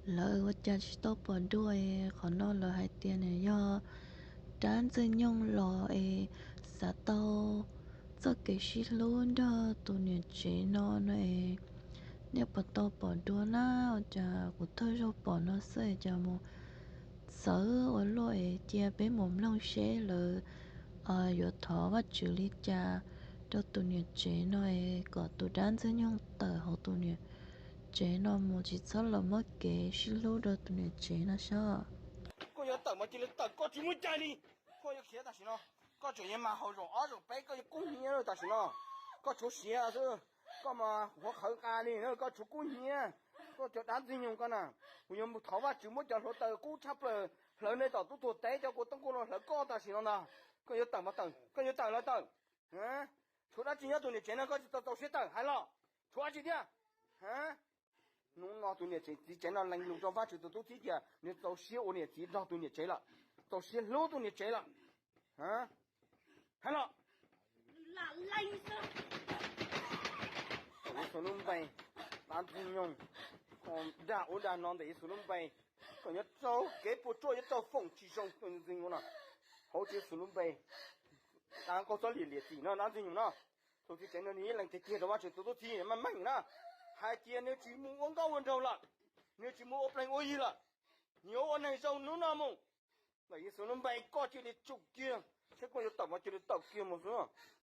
Lawv ua cas tsis tau pom dua es qhov no lawv hais tias nws yog dab ntxwg nyoog los es xav tau txoj kev sib hlub nrog tus niam tsev no no es, nej puas tau pom dua na? Ua cas kuv thawj zaug pom no xwb es cas mus txawv ua luaj es cia peb mus mloog seb lawv yuav thov Vajtswv li cas rau tus niam tsev no es kom tus dab ntxwg nyoog tawm hauv tus niam tsev no mus tsis txhob los muab kev sib hlub rau tus niam tsev no sab. Koj yuav tawm mas cia li tawm, koj tsis muaj cai li. Koj yuav khiav tam sim no, koj tseem yuav mas haus zaum ob zaum peb, koj yuav kub hnyiab tam sim no. Koj tshuav siav xwb, koj mas huv qhawv nqa li na, koj tshuav kub hnyiab. Koj cov dab ntxwg nyoog koj na, kuv yuav mus thov Vajtswv muab cov hluav taws kub tshaj plaws hlawv nej tom tub tuag teb, cov kua toob kub los hlawv koj tam sim no ntag. Koj yuav tawm mas tawm, koj yuav tawm los tawm. Tshuav dab tsi nyob tus niam tsev no koj tsis tau txaus siab tawm hais los? Tshuav dab tsi thiab? Hnub no tus niam tsev txiv tsev no lees lus rau Vajtswv tus tub txib tias nws txaus siab ua niam txiv nrog tus niam tsev lawm, txaus siab hlub tus niam tsev lawm. Hais los, Yexus lub npe, dab ntxwg nyoog, dag ub dag no ntawm Yexus lub npe, koj nyob rau kev puas tsuaj, nyob rau foom tsis zoo, tus ntxwg nyoog no, hauv Tswv Yexus lub npe, dab nkauj txob liam liam txim no, dab ntxwg nyoog no. Tus txiv tsev no nws yeej lees tiag tiag rau Vajtswv tus tub txib mas meej na, hais tias nws tsis mus ua nkauj ua nraug lawm, nws tsis mus ua plees ua yi lawm, nws yuav ua neeg zoo hnub no mus. Ntawm Yexus lub npe koj cia li tsum kiag, saib koj yuav tawm mas cia li tawm kiag mus xwb.